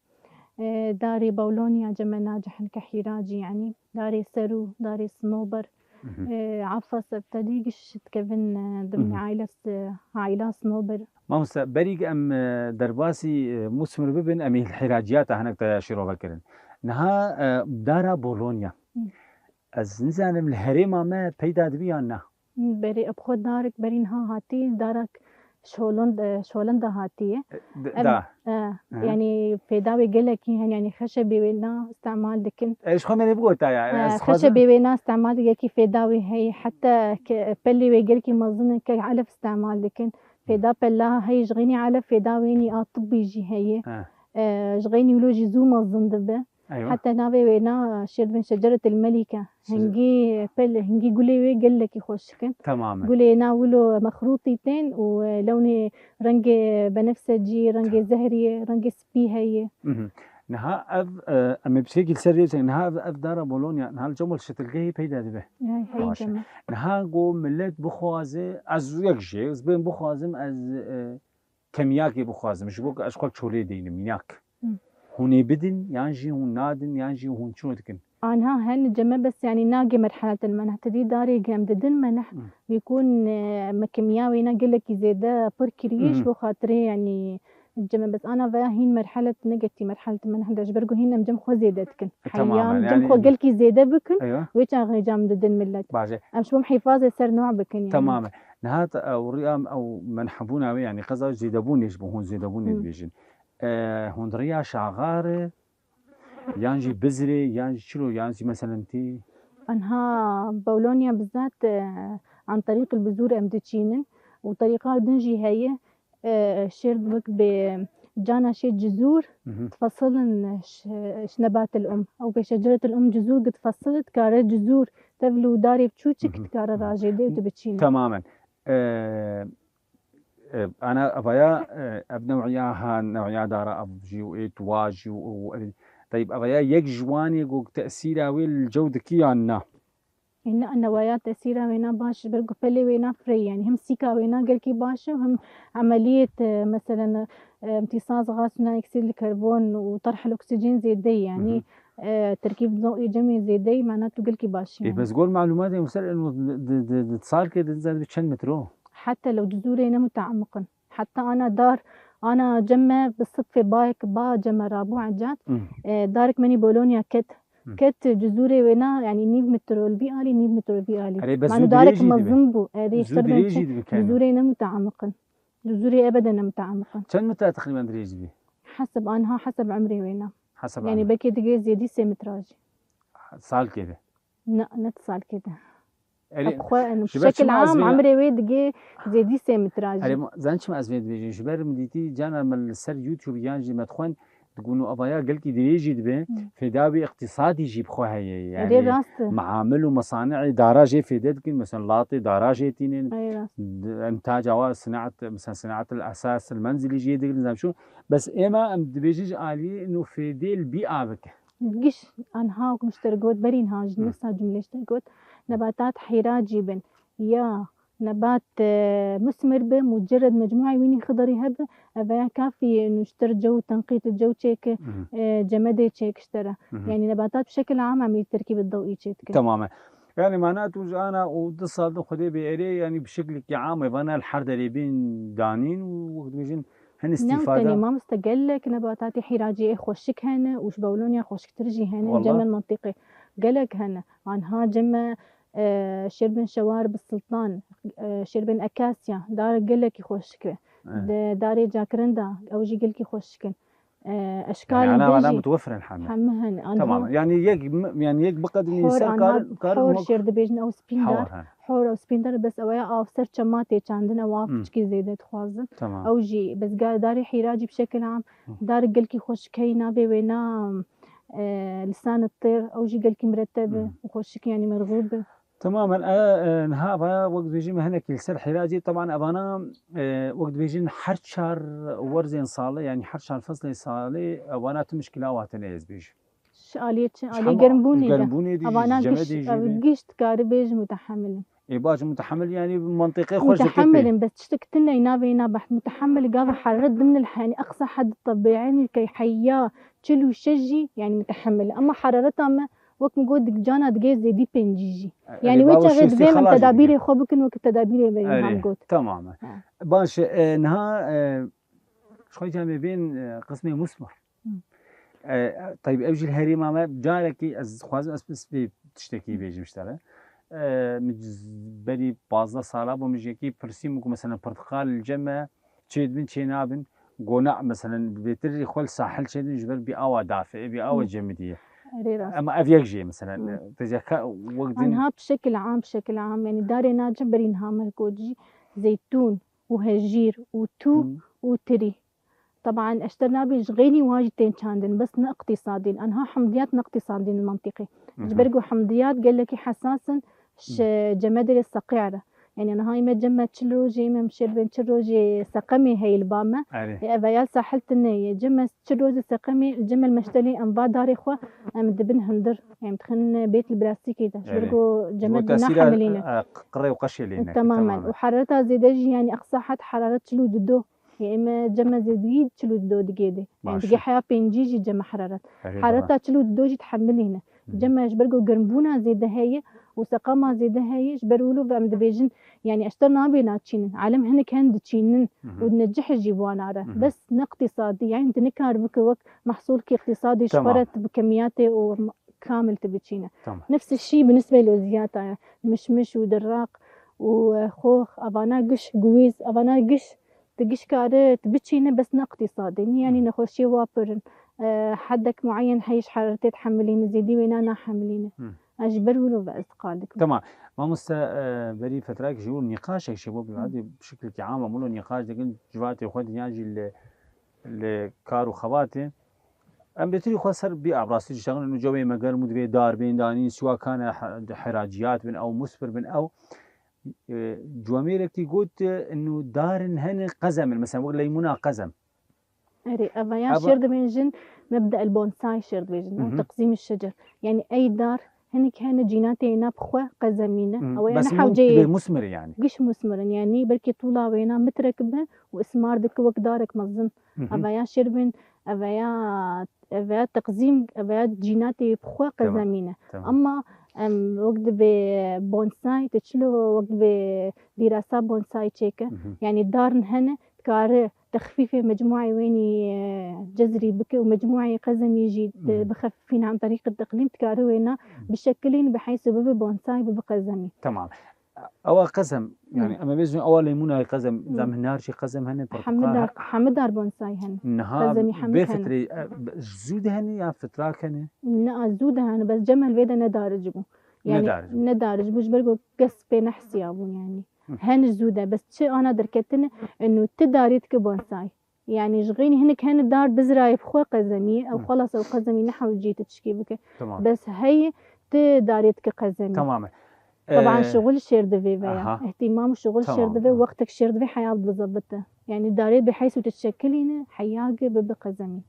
E, darê bawloniya cem e nacih in ke hîracî, yanî. Darê serû, darê sinober. Mhm. E, efas ev te dî giş ditkevin, e, di Mhm. aîla s-, aîla sinober. Mamoste, berî em, e, derbasî, e, musmir bibin, em ê hîraciyata hinek te şîrove kirin. Niha, e, dara Bologna. Hı. Ez nizanim li herêma me peyda dibi yan na? Berê ev xwe darek berî niha hatî, darek ji Holland-, e, ji Holanda hatiye. E, d-, Em, da. e, Hı. yanî fêda wê gelekî hene, yanî xeşebê wê na îstemal dikin. E, ji xwe me nê bigota ya, E, ez dixwazim xeşebê wê na îstemal dikin, yekî fêda wê heye. Heta ke pelê wê gelkî mezin in, ke elef îstemal dikin. Fêda pela heye, ji xênî elef fêda wê nî a tibbî jî heye. Hı. E, ji xênî wilo jî zû mezin dibe. Eywa. Heta navê wê na şêr dibin şeceretil melîke. Şece- Hingî pel, hingî gulê wê gelekî xweşik in. Temamen. Gulê na wilo mexrûtî tên û, e, lewnê rengê benefsecî, rengê zehriyê, rengê spî heye. Mhm. Niha ev, e, em ê piçekî li ser vê bisekin. Niha ev, ev dara Bologna, niha li cem şitilgehê peyda dibe. Hey, hey, Baş e. Cem. Niha go millet bixwaze, ez yek jê, ez bên bixwazim, ez, e, kemiyakê bixwazim, ji bo ku ez xwe çolê deynim, mînak. Hı. Hûn ê bidin, yan jî hûn nadin, yan jî hûn çilo dikin? Anha hen cem e bes, yanî nagê merheletin meneh. Te dî darê gem didin meneh, Hı. wî ku ne, me kimiya wê ne gelekî zêde pir kiriye, Hı. ji bo xatirê, yanî cem e bes ana veya hîn merhelet negetî merheletin meneh de, ji ber ku hîn em cem xwe zêde dikin. E, temamen, Heya, cem yanî xwe gelkî zêde bikin, Eywa. wê çaxê cem didin millet. Baş e. Em ji bo em hîfazê ser nû bikin, yanî. Temamen. Niha te, ew riya, ew menhebûna wê, yanî qeza zêdebûnê ji bo hûn zêdebûnê Hı. dibêjin. E, hûn riya şaxar e, yan jî bizrê, yan jî çilo, yan jî meselen tî? Anha Bologna bizat, e, an terîq il bizûr em diçînin û terîqa din jî heye, e, şêr wek bi cana şê cizûr Mhm. tfesilin ş-, ş-, nebatil um. Ew bê şeceratil um cizûr gitfesil dikare cizûr tevl û darê çûçik Mhm. dikare rajê dê û tu biçîne. Temamen. E, E, ana evaya, e, ev new'iya ha, new'iya dara ev jî û ê tuwa jî û, û ev. Teyb, evaya yek ji wan ê ku tesîra wê li cew dikî yan na? E, ne, newaya tesîra wêna baş, ji ber ku pelê wêna firê, yani hem sîka wêna gelkî baş e û hem emeliyet, e, meselen, e, imtîsaz gaz û naeksîd li karbon û tarhil oksîjen zêde ye, Hı hı. yani, e, terkîb do-, cemê zêde ye, mana tu gelkî baş Ê, yani. Bes gor malumatê ser eno di, di, di, di salkê de dizanî çend metre o? Heta lew cizûrê ne mutamiq in. Heta ana dar, ana cem me bi sifê bayek ba cem me rabû ecat. Hı. E, darek menî Bologna ket. Hı. Ket cizûrê wêna, yani nîv metro li vî alî, nîv metro li vî alî. Erê, bes Manu zû darek dirêjî dibe. Mezin bû. Erê, Zû şerbên dirêjî çi-, dibe kene. Cizûrê ne mutamiq in. Cizûrê ebeden ne mutamiq in. Çend metre teqrîben dirêj dibe? Heseb anha, heseb emrê wêna. Heseb Yani emrê. Belkê digê zêdî sê metra jî. Salkê de. Ne, ne salkê de. Erê, Ev xwe, yani, ji ber şekil çima ez am, vê emrê wê digê zêdî sê metra jî. Erê, ma, zan çima ez vê dibêjim? Ji ber min dîtî, cana min li ser YouTube yan jî me dixwend, digot û avaya gelkî dirêj jî dibe, Hı. fêda wî iqtîsadî jî bi xwe heye. Erê, Yani, rast e. meamil û mesanî'ê dara jê fêde dikin, mesela latê dara jê tînin, Erê, rast. d-, em taca wa sinaet, mesela sinaet el esas el menzilî jê digirin, zan şu. Bes êma em dibêjin ji aliyê ino fêdê li bî a bike. Giş anha wek min ji te re got, berî niha ji Hı. nifsa cumlê ji te got, nebatat hîracî bin ya nebat, e, musmir bi, mucerred mecmuay wînî xidirî hebe, ev ya kafî ye û ji te re cew, tenqît cew çêke, Hı hı. e, cemedê çêk ji te re. Hı hı. Yani nebatat bi şekil am em ê terkîb dewî çêdikin. Temamen. Yani mana tu ji ana û du sal de Xwedê bê erê, yani bi şekilekî am ê vana li her derê bên danîn û wek dibêjin hin Ne îstîfada. tenê mamoste, gelek nebatatê hîracî ê xweşik hene û ji Bawlonya xweşiktir jî hene, Wallah. cem me mentiqê. Gelek hene. Anha cem me, e, şêrbên şewar bi siltan, e, şêrbên ekasya, dar gelekî xweşik e. Eh. Di darê cakirinda, ew jî gelkî xweşik in. E, eşkal Yani ana din ana jî mutewefir in heme. heme hene. Anha Tamam. Yani yek, yani yek biqedinî hor, ser anha kar, kar hor mok-, şêr dibêjin ew spîndar. Hawar hene. Hor ew spîndar, bes ew ya av ser çema tê çandin, ew av Hmm. piçkî zêde dixwazin. Tamam. Ew jî, bes ga-, darê hîracî bi şekil am, Hmm. dar gelkî xweşik heye, navê wê na, e, lisan têr, ew jî gelkî mireteb e Hmm. û xweşik, yani merxûb e. Temamen, e, e, niha va wek dibêjî me hinekî li ser hîracî, teban evana, e, wek dibêjin her çar werzên salê, yani her çar feslên salê, evana tu mişkila watine ez bêjim. Ji aliyê çi? Ji Aliyê hema germbûnê de. germbûnê de jî, Evana cemedê giş, jî ev de. giş dikari bêjim mutehemil in. Ê, baş mutehemil, yani, mentiqê xweş dike pê. Mutehemil in, bes tiştek tune navê na beht. Mutehemil gava heraret dimne li, yani, eqsa hed tebiî, yani, key heya çil û şeş jî, yani, mutehemil. Ama herareta me, wek min got, dik cana digê zêdî pêncî jî. E, Yani, erê, wê bawo çaxê şêstî divê min xelas tedabîrê dike. xwe bikin, wek tedabîrê me Erê, hang got. Tamam. Ha. Baş, e, niha, e, ji xwe camê bên, e, qismê musmar. Hı. E, tayb, ev jî li herêma me carekî ez dixwazim ez pirs vê tiştekî Hı. bêjim ji te re. E, min c-, berî pazdeh sala bû, min ji yekî pirsî, min ku, mesela, pirtiqal li cem me çê dibin, çê nabin? Gona, mesela, bêtir jî xwe li sahil çê dibin, ji ber bî awa dafe, bî awa Hı. cemidî ye. Erê rast. Ama ev yek jî ye, mesela, Hı. tezeka wek din. Anha bi şekil am, bi şekil am, yani darê nacem berî niha me got jî zeytûn û hejîr û tû Hı. û tirî. Teban, eşter nabê ji xeynî wan jî tên çandin, bes ne iqtîsadî in. Anha hemdiyat ne iqtîsadî in li mentiqê. Ji Mhm. ber ku hemdiyat gelekî hesas in ji Hı. cemedê seqî re. Yani niha me cem me çil rojê, me şêrbên çil rojê seqemê heye li ba me. Erê. E, ev ya sahil tune ye. Cem me çil rojê seqemê, cem me meştelê em va darê xwe, em dibin hundir. Em dixin bêt li plastîkê de. Ji ber Erê. ku Ji cem bo me tesîra, nahemilîne. e, qirê û qeşê lê neke, Temamen. temamen. Û herareta zêde jî, yani eqsa hed heraret çil û du do. Ê me cem me zêdî çil û du digê de. Yani Baş. digê heya pêncî jî cem me heraret. Erê, Herareta baba. çil û du jî tehemilî ne. Hı. Cem me ji ber ku germbûna zêde heye û seqama zêde heye, ji ber wilo ve em dibêjin, yani eşter nabê naçînin. Alem hinek hen diçînin Hı hı. û necih jî bi wan are. Hı hı. Bes ne iqtîsadî, yani tu nikar bike wek mehsûlkî iqtîsadî ji Tamam. xwe re tu bi kemiyatê û kamil tu biçîne. Tamam. Nefs şî bi nisbê loziyata ye. Mişmiş û diraq û, e, xox, evana giş, guwîz, evana giş. Tu giş kare tu biçîne, bes ne iqtîsadê. Niye, yanî Hı. nexweşiyê wa pir in. E, hedek mueyen heye ji heraretê dihemilîne, zêdî wêna nahemilîne. Hı. Ez ji ber wilo ve ez diqal dikim. Tamam. Mamoste, e, berî fetrak ji wir nîqaşek çêbû, bi Hı. hadî bi şeklekî am em wilo nîqaş dikin, civatê xwe dinya jî li, li kar û xebatê. Em bêtirî xwe ser bî abrastî diştexin, û cewê me germ û divê dar bên danîn, siwa kane he-, heraciyat bin ew, musfir bin ew. E, Ciwamêrekî got, e, inu darin hene qezem in. Mesela wek leymûna qezem. Erê, eva ya Eva- şêr dibêjin, mebda el bonsai şêr dibêjin, Mhm. û teqzîm şecer. Yani ey dar, hinek hene cînatê êna bi xwe qezemî ne. Mhm. Ew ya Bes ne hûn hewceyê dibê musmir yani. Giş musmirin, yani belkî tûla wêna mitrek be û ismar dike wek darek mezin. Mhm. Eva ya şêr bin, eva ya, eva ya teqzîm, eva ya cînatê bi xwe qezemî ne. Tamam. Ama em wek dibê bonsai, te çilo wek dibê dîrasa bonsai çêke. Mhm. Yani darin hene, dikare texfîfê mecmuayê wênî, e, cezrî bike û mecmuayê qezemî jî Mhm. bixefifîne an terîqet iqlîm, dikare wêna bişekilîn bi heysu bibe bonsai, bibe qezemî. Tamam. Ewa qezem, yani Hı. em ê bêjin ewa leymûna qezem, Hı. zam hinar jî qezem hene, portakal Hemidar, he- hemidar bonsai hene. Niha Qezemî vê hemik hene. fitrê, e, b- zû de hene ya fitrak hene? Ne a zû de hene, bes cem helvê de ne daric bû. Yani Ne daric bû. Ne daric bû, ji ber ku kes pê nehsiyabûn yani. Hı. Hen zû de, bes çi ana derketine, inu ti darê dike bonsai. Yani ji xeynî hinek hene dar bizirayê bi xwe qezemî, ew Hı. xelas ew qezemî ne hewcî tu tişkî bike. Tamam. Bes heye ti darê dike qezemî. Tamam. Taban Ee, şuxul şêr divê veya. aha. Îhtîmam û şuxul şêr Tamam, divê, tamam. wextek şêr divê heya dizebite. Yani darê bi heysu tu şekilîne, heyage bibe qezemî.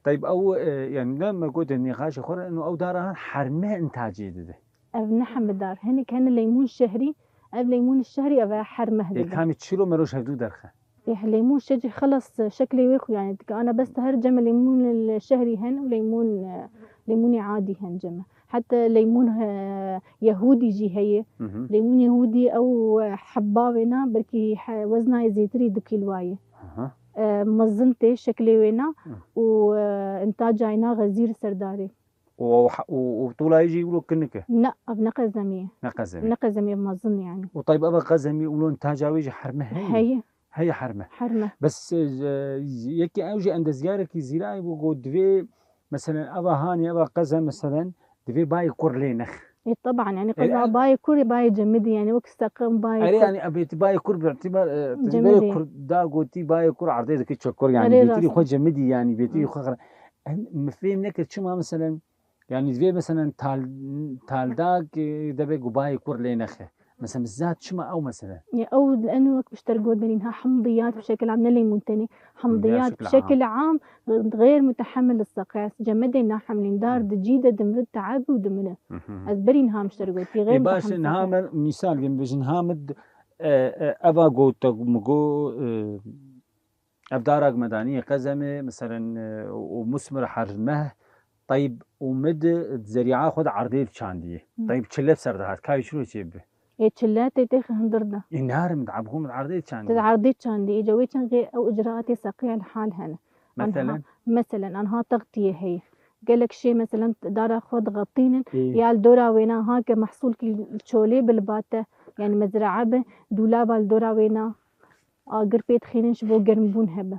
Tayyib ew, e, yani ne me gote nîqaşê xwe re, ino ew dara han herme intacê dide. Ev ne hemidar. Hinek hene leymûn şehrî, ev leymûn şehrî ev hermeh Ê dide. kamî çilo meroj hevdû derxe. Ê, leymûn şehrî xelas şeklê wê xwe yani dike. Ana bes te her cem leymûn şehrî hen û leymûn, e, leymûnê adî hen cem. Heta leymûn, e, yehûdî jî heye. Hı hı. Leymûn yehûdî ew, e, hebba wêna belkî he, weznayê zêtirî du kîlwa ye. Aha. E, mezin tê şeklê wêna Hı. û, e, intaca wêna xezîr serdarê. Û, û, û, û tûlayê jî wilo kinik e. Ne, ev ne qezemî ye. Ne qezemî. Ne qezemî, ev mezin yani. Û tayyib eva qezemî wilo intaca wê jî herme heye. Heye, Heye herme. herme. Bes, e, yekî ew jî endezyarekî zîrayê bû got divê, meselen eva hanî eva qezem meselen divê bayê kur lê nex. E, taban yani E, qeza e- bayê kur, bayê cemidî yani wek seqim bayê Erê kur. Yani ebê tu bayê kur bi îtîbar, e, tu Cemidê. berê kur da gotî bayê kur erdê dike çekur yani Erê bêtirî rast xwe e. cemidî yani bêtirî Hı. xwe xira. En, min fêm nekir çima meselen yani divê meselen tal, taldak, e, debe ku bayê kur lê nexe. Mesela zat çima ew mesele? Ya ew li eno wek pişter got berîn ha hemdiyat bi şekil am ne lêmûn tenê. Hemdiyat bi şekil am. Şekil am xeyr mutehemil li seqes. Cemedê nahemlîn dar Hı. di cî de dimri teeb û dimri. Hı hı. Ez berîn ha pişter gotî xeyr Ê baş mutehemil niha seqes. me mîsal gin bêjin ha min d-, e, e, eva got te min got, e, ev darak me danî qezemê, meselen, e, û musmir hermeh, teyb û min di zerîa xwe di erdê diçandî. Hı. Teyb çile bi ser dihat, kayê çilo çê bibe. Ê çile tê têxe hundir de. Ê narim di ebxû min di erdê Di diçandî. erdê çandî, ê cewê çend xê ew icraatê seqî el hal hene. Anha, Meselen? Meselen, anha textiyê heye. Gelek şê, meselen, dara xwe dixetînin. Ê. Ya li dora wêna ha ke mehsûlkî çolê bi li ba te, yani mezraa be, dûlaba li dora wêna agir pê dixînin ji bo germbûn hebe.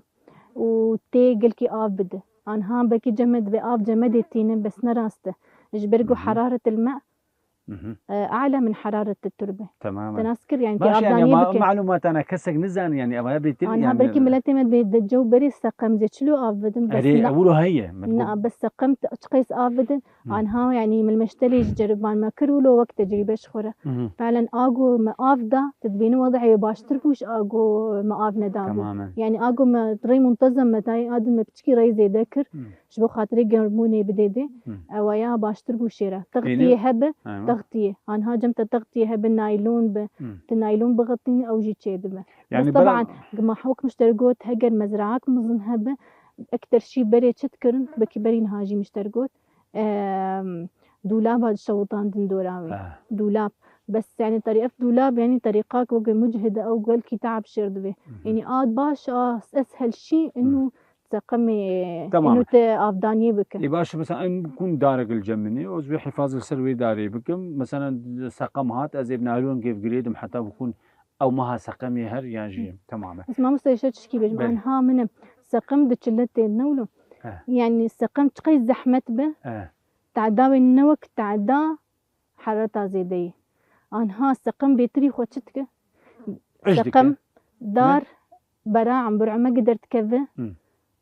Û tê gelkî av bide. Anha belkî cemed ve av cemedê tînin, bes ne rast e. Ji ber ku Hı hı. heraret el me, Hı hı. e, e'la min heraret el turbe. Temamen. Te nas kir, yani tê Baş yani avdaniyê ma-, bike. Malûmata ne kesek nizane yani, eva bêtir Anha yani. Belkî miletê me dê, dê cew berê seqem zê çilo av bidin, bes Erê, na, ewro heye. Min na, got- bes seqem t-, çiqeys av bidin. Hı. Anha yani milmeştelê ji ceriban me kir û lo wek tecrîbe ji xwe re. Hı hı. Felen ago me av da, tu dibînî wed'ê wê baştir bû ji ago me av neda bû. Temamen. Yani ago me rê muntezem me dayê, adin me piçkî rey zêde kir. Hı. Ji bo xatirê germûnê bidê dê. Hı. Ewa ya baştir bû şêra. Textiyê hebe, Aynen. Textiyê. Anha cem te textiyê hebe, naylon be, Hı. tu naylon bixetînî ew jî çêdibe. Yani Bes bela- taban, gima hewk mişter got, heger mezraak mizin hebe, ekter şî berê çi dikirin, belkî berî niha jî mişter got. Em, dûlaba dişewitandin dora wê. Ah. Dûlab. Bes yani terî-, ev dûlab yani terîqak weke muchide ew gelkî teab şêr divê. Mhm. Yani ad baş, a eshel şî, inu seqemê, Tamam. inu te avdaniyê bike. Ê baş, mesela em kun darek li cem min ê, ez wê hifaz li ser wê darê bikim. Mesela seqem hat, ez ê bi naylon gêv girêdim heta bikun ew meha seqemê her yan jî Hı. Temamen. Ez mamoste şe tişkî bêjim, Belê. Anha min e, seqem di çile tê ne wilo. He. Yani seqem çiqey zehmet be, He. Teda wê ne wek teda herareta zêdeyî. Anha seqem bêtirî xwe çi dike? Eş dike. Seqem dar, Ne? Bera em bur'me gider dikeve. Hı.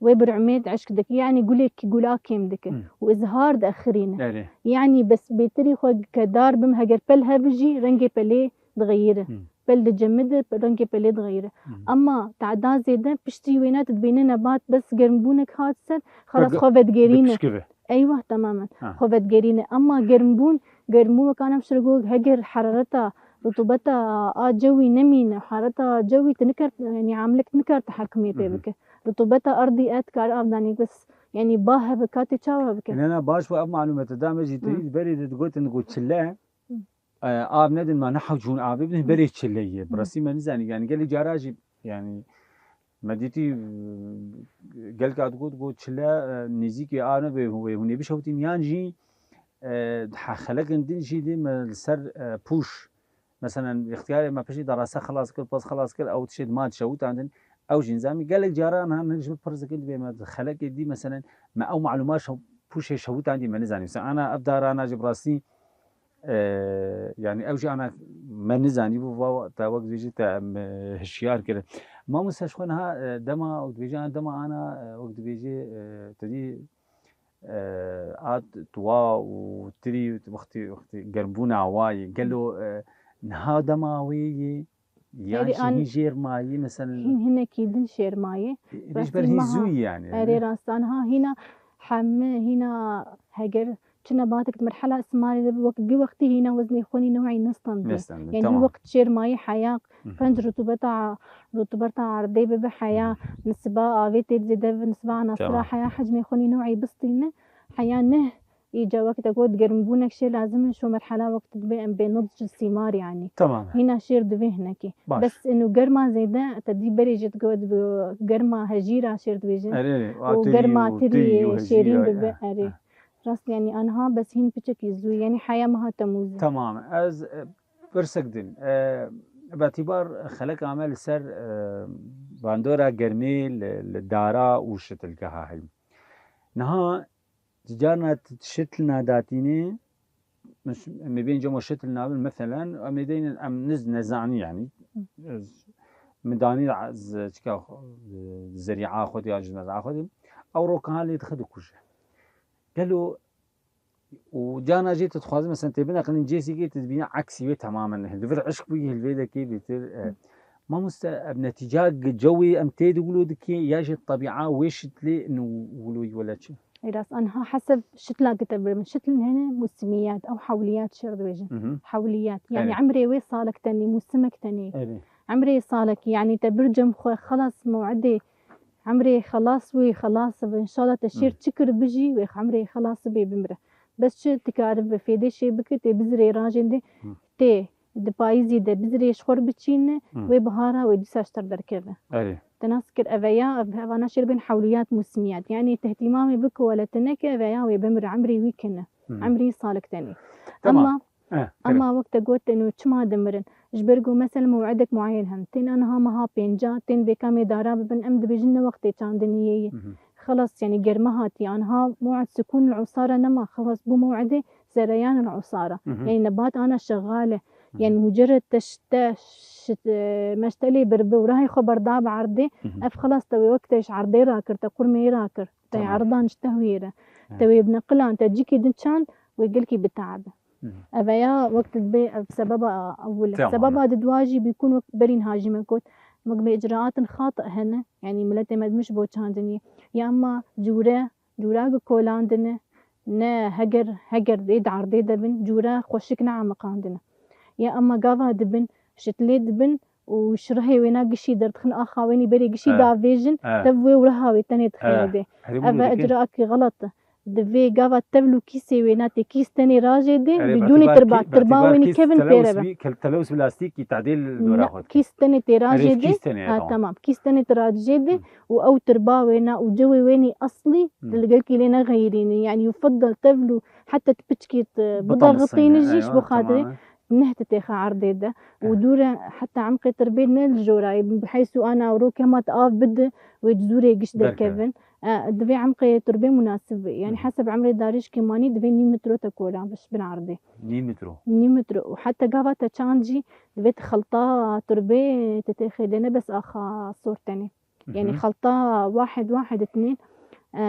Wê bur'mê di eşk dike. Yani gulek gula kêm dike. Hı. Û izhar diexirîne. Erê. Yani bes bêtirî xwe ke dar bim heger pel hebijî rengê pelê dixeyire. Hı. pel dicemide, rengê pelê dixeyre. Hı hı. Ama te'da zêde piştî wêne tu dibîne nebat bes germbûnek hat ser, xelas Peki, xwe vedgerîne. Bipişkive. Eywa, temamen. Ha. Xwe vedgerîne. Ama germbûn, germbûn wek ana şir got, heger herareta, rutubeta a cewî nemîne, herareta cewî tu nikar, yanî amilek nikar tehekimê pê Hı hı. bike. Rutubeta erdî et kar avdanî bes, yanî ba hebe katê çawa bike. Ne, ne, baş bû ev malûmete da me jî Hı. teyî berê de digotin ku çile, Hı. e, av nedin ma ne hewcûn avê bidin Hı. berê çile ye. Hı. Bi rastî me nizanî, yanî gelî cara jî, yanî me dîtî, e, gelka digot ku çile, e, nêzîkê av nebe wê hûn ê bişewitîn, yan jî, e, he-, xelekin din jî dê me li ser, e, pûş, meselen, îxtiyarê me piştî derase xelas kir, pez xelas kir, ew tiştê dima dişewitandin, ew jî nizamî. Gelek caran han hinek ji min pirs dikin, dibê me xelekê dî, meselen, me ew malûma şew-, pûşê şewitandî me nizanî. Mesela, ana ev darana jî bi rastî, e, yanî ew jî ana me nizanî bû, va te wek dibêjî te em, e, hişyar kirin. Mamoste ji xwe niha, e, dema, wek dibêjî, ana dema ana, e, wek dibêjî, e, te dî, e, a tuwa û tirî wextî, wextî germbûna wa yê. Gelo, e, niha dema wê yê, yan Herî jî an- hîn jêr mayî, meselen? Hîn hinekî din jêr mayî. Hîn ji Rastî ber hîn meha. Zû yî yani. Erê rast, anha hîna heme, hîna heger çi nebatek di merhela simarê de bi wek-, bi wextî hîna weznê xwe nî new'î nestandî. Nestandî, Yanî tamam. Wek jêr mayî heya Hı hı. qenc rutubeta, rutubeta erdê bibe heya, Hı hı. nisiba avê tê zêde bi, nisiba anasira Tamam. heya hecmê xwe nî new'î bistîne, heya neh, îca wek te got germbûnek şê lazim e, şo merhela wek te dibe em bê nidc sîmar yanî. Tamam. Hîna şêr divê hinekî. Baş. Bes ino germa zêde, te dî berê jî digot bi germa hejîra şêr divêjin. Erê, erê. Û Û tirî germa û tirî tirî û şêrîn hejîra, bibe, eh, erê. eh. Rast yanî anha bes hîn piçekî zû, yanî heya meha Temûzê. Tamam. Ez, e, pirsek din. E, betîbar xeleka me li ser, e, bandora germê li, li dara û şitilgeha heyî. Niha Di carna t-, şitlina datînê, min ş-, em ê bên cemo şitlina bin, meselen, em ê deynin, em niz nezanî, yanî. Hı. Ez, min danî z-, çika xwe, zerîa xwe dê, yan ji mezra xwe dê, ew rokan lê dixe dikuje. Gelo, û carna jê tu dixwazî, meselen, tê bineqilîn cêsîkê, tu dibîne eksî wê temamen. Li vir eşq bûyî, li vê dekê bêtir, e, Hı. Mamoste, ev netîca gi-, cewê em tê di wilo dikê ya jî tebîa wê şitlê inu wilo wele çi? Ê rast, anha heseb şitla ki te birim. Şitlin hene musimiyat, ew hewliyat şêr dibêjin. Mhm. Hewliyat. Yani Evet. emrê wê salek tenê, musimek tenê. Evet. Emrê salek, yani te bir cem xwe xelas mew'idê, emrê xelas wê xelas bi. İnşallah te şêr Hı. çi kir bijî, wê emrê xelas bê bimre. Bes çi dikare bi fêdê şê bikir, tê bizirê rajên de Hı. tê. Di payîzî de bizirê ji xwe biçîne, Hı. wê bihara wê dîsa ji te derkeve. Erê. Te nas kir, eveya, ev hevana şêr bên hewliyat musmiyat. Yani tehtîmamê biko wele te neke, eveya wê bimire, emrê wî kine. Hı. Emrî salik tenê. Tamam. Ama, Eh, ama kerem. wek te got, eno çima dimirin? Ji ber ku mesela mew'idek muayyen hen. Tên aniha meha pênca, tên bêka mêdara bibin, em dibêjin ne wextê çandiniyê ye. Hı hı. Xelas, yani germe hatiye. Anha mew'id sukûn li usara nema, xelas bû mew'idê zereyan li usara. Hı hı. Yani nebat ana şexale. Hı hı. Yani mucerred te ş-, te ş-, e, meştelê birbi û rahê xwe berda bi erdê, Hı hı. ev xelas te wê wek te ji erdê rakir, te qurmeyê rakir. Te Tamam. erdan ji te hûyê re. Evet. Te wê bi neqilan, te cîkî din çand, wê gelkî biteabe. Hı hı. Eveya wek tu dibê, ev sebeba ewil e. Tamam. Sebeba didwa jî bîkûn wek berîn hajî me got. Wek bi icraatin xati hene. Yani miletê me dimiş bo çandinî. Ya emma cûre, cûra gi kolandine, ne heger, heger dê di erdê de bin, cûra xweşik ne emiqandine. Ya emma gava dibin, şitlê dibin û şirehê wêna gişî derdixin, axa wênî berê gişî Evet. davêjin, Evet. tev wê û reha wê tenê dixeyne Evet. dê. Herî Ev bunu e dikin. icraakî xelet e. Divê gava tevl û kîsê wêna tê kîs tenê rajê dê, Erê, bidûnê betîbar tirba, kî-, tirba betîbar wênî kîs kevin telewis pêre be. wî-, kel-, telewis plastikî tadê li dora Ne, xwe dikê. kîs tenê tê rajê Erê, dê. kîs tenê, Ha, tamam. tamam. Kîs tenê tê rajê dê Hı. û ew tirba wêna û cewê wênî eslî Hı. li gelkî lê nexeyirînî. Yani yufiddel tevl û heta tu piçkî tu Bitanisîne, bidaxitînî jî ji eywa, bo xatirê tamam. neh tu têxe erdê de. Hı. Û dûre heta emqê tirbê ne li jorayê, bi heysu ana û rok hema tu av bide, wê di zûrê giş Derkeve. derkevin. E, divê emqê turbê munasib be. Yani Hı hı. heseb emrê darî ji kêmanî divê nîv metro te kolan biş bin erdê. Nîv metro. Nîv metro. Û heta gava te çand jî divê tu xelta turbê te têxê de ne bes axa sor tenê. Yani Hı hı. xelta wahid wahid itnên, e,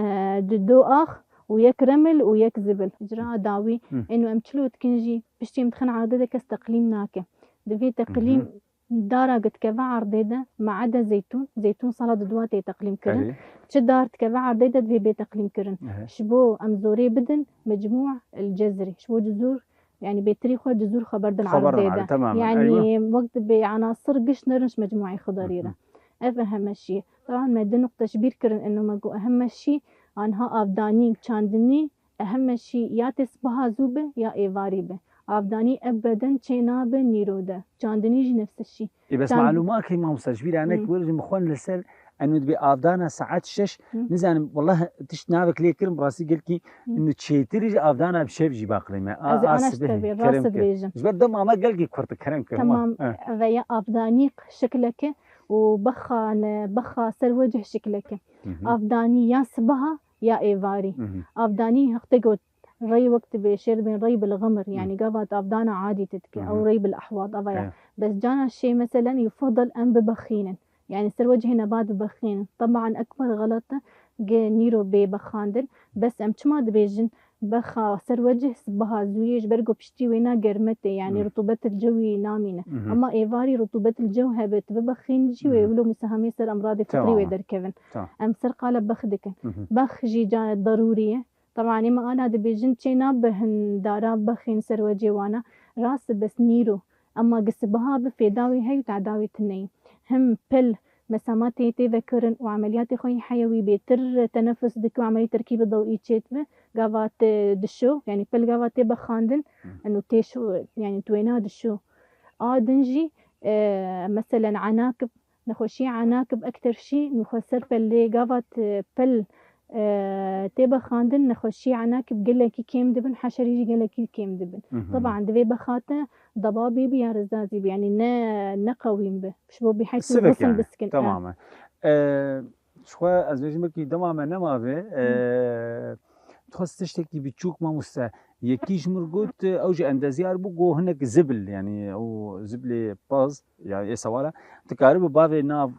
di do ax û yek remil û yek zibil. Cira dawî, Hı. eno em çilo dikin jî, piştî em dixin erdê de kes teqlîm nake. Divê teqlîm Hı hı. Dara ku dikeve erdê de, me'ede zeytûn, zeytûn sala di dua tê teqlîm kirin. Erê. Çi dar dikeve erdê de divê bê teqlîm kirin. Ehe. Ji bo em zorê bidin, mecmû el cezrî. Ji bo cizûr, yanî bêtirî xwe cizûr xwe berdin Xwe berdin erdê de. erdê, temamen, Yanî eywe. wek dibê enasir giş nerin ji mecmûê xwe derî re. Hı hı. Ev eheme şî. Taban me di nuqte ji bîr kirin, eno me got eheme şî, anha avdanî û çandinî, eheme şî ya tê sibaha zû be ya êvarî be. Avdanî ebeden çê nabe nîro de. Çandinî jî nefse şî. Ê, bes Çand- malûma key mamosta, ji bîr anek Hmm. werin, ji min xwen li ser, eno dibê avdana saet şeş, Hmm. nizanim, wallah tişt navek lê kirim, bi rastî gelkî, Hmm. eno çêtir jî avdana bi şev jî baqilê me. A, Ez ê a ana ji sibehê, tevê, kerem rast ke. dibêjim. Ji ber dema me gelkî kurt e, kerem ke. Tamam, Hema. Eh. ve ya avdanî şikleke û bexa ne, bexa ser wecih şikleke. Hı hı. Avdanî ya sibaha ya êvarî. Hı hı. Avdanî hexte got rey wek dibê şêr dibên rey bil ximir, Hı. yanî gava tu avdana adî tu dike, Hı hı. ew rey bil ehwat ava ya. Evet. Bes cana şê meselen yufadal em bibexînin. Yanî ser wecihê nebat bibexînin. Teban ekber xelet e, ge nîro bê bexandin. Bes em çima dibêjin bexa ser wecih sibaha zûyê ji ber ku piştî wêna germe tê, yanî Hı. rutûbetil cewî namîne. Hı hı. Ema êvarî rutûbetil cew hebe, tu bibexîn jî wê Hı hı. wilo musehamê ser emradê fitrî Tamam. wê derkevin. Tamam. Em ser qala bex dikin. Hı hı. Bex jî ca derûrî ye. Teban ê me ana dibêjin çê nabe hin dara bexîn ser wecê wana. Rast e bes nîro. Ema gi sibaha bi fêda wê heye û teda wê tune ye. Him pil mesama tê tê vekirin û emeliyatê xwe yê heyewî bêtir tenefus dike û emelî terkîbi dewî çêdibe. Gava te dişo, yanî pil gava tê bexandin, Hı. eno tê şo, yanî tu wêna dişo. A din jî, e, meselen enakib, nexweşiyê enakib ekter şî, nû xwe ser pelê gava te pil, e, tê bexandin, nexweşiyê enakib gelekî kêm dibin, heşerî jî gelekî kêm dibin. Hı hı. Teban divê bexate debabî bi ya rizazî bi, yanî ne, ne qewîn bi. Ji bo bî heytî Sivik xizm yani, bisikin. temamen. E, Ji xwe ez bêjim wekî dema me nema vê, Hı. e, dixwest tiştekî biçûk mamoste. Yekî ji min got, ew jî endezyar bû, got hinek zibil, yanî ew zibilê paz, ya ê sewara, dikaribe bavê nav,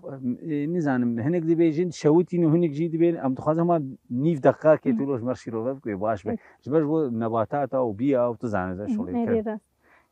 e, nizanim, hinek dibêjin şewitîn û hinek jî dibên, em dixwazin hema nîv deqîqakê Hı. tu ji me re şîrove bikî, baş be. Hı. Ji ber ji bo nebatata û biya û tu zanî de Hı, şolê erê ker. rast.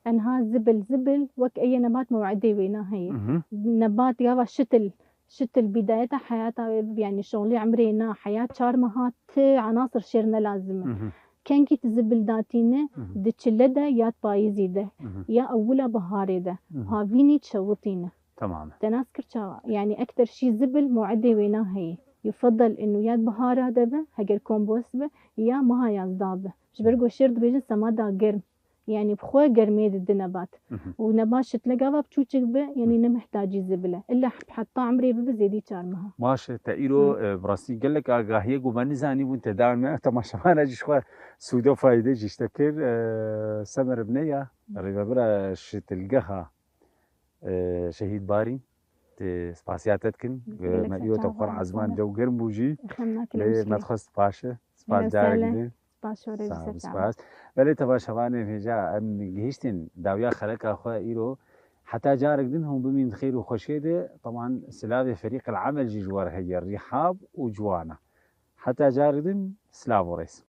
Enha zibil, zibil wek eye nebat mewedê wêna heye. Hı hı. Nebat gava şitil, şitil bidayeta heyata wê bibe, yanî şolê emrê na heya çar meha ti enasir şêr ne lazim e. Hı hı. Kengî tu zibil datîne, Hı hı. di çile de ya payîzî de, Hı hı. ya ewila biharê de, Hı hı. havînî çewitîne. Tamam. Te nas kir çawa? Yanî ekter şî zibil mewedê wêna heye. Yufadal inu ya bihara de be, heger kompost be, ya meha yazda be. Ji ber Hı. ku şêr dibêjin semada germ. Yanî bi xwe germê dide nebat. Mhm. Û nebat şitle gava biçûçik be, yanî Mhm. ne mihtacî zibil e. Îlla heta emrê bibe zêdî çar meha. Baş e, te îro, Hı. e, bi rastî gelek agahiyê ku me nizanîbûn te dan me, temaşevana jî ji xwe sûde fayde jî ji te kir. E, semer bine ya, Hı. rêvebira şitilgeha, e, Şehîd Barîn, tê spasiya te dikin. Gelek Me îro te bi xwe re çawa ezman, sere. Cew germ bû jî. Xem nakin Lê em me şikî. dixwest baş e. Spas Gelek carek sere. din. Spas şorê Sağ ol, ser spas. Belê temaşevanên hêja em gihiştin dawiya xeleka xwe îro. Heta carek din hûn bimîn di xêr û xweşiyê de. Teman silavê ferîqil emel jî ji we re heye, Rîhab û Ciwana. Heta carek din silav û rêz.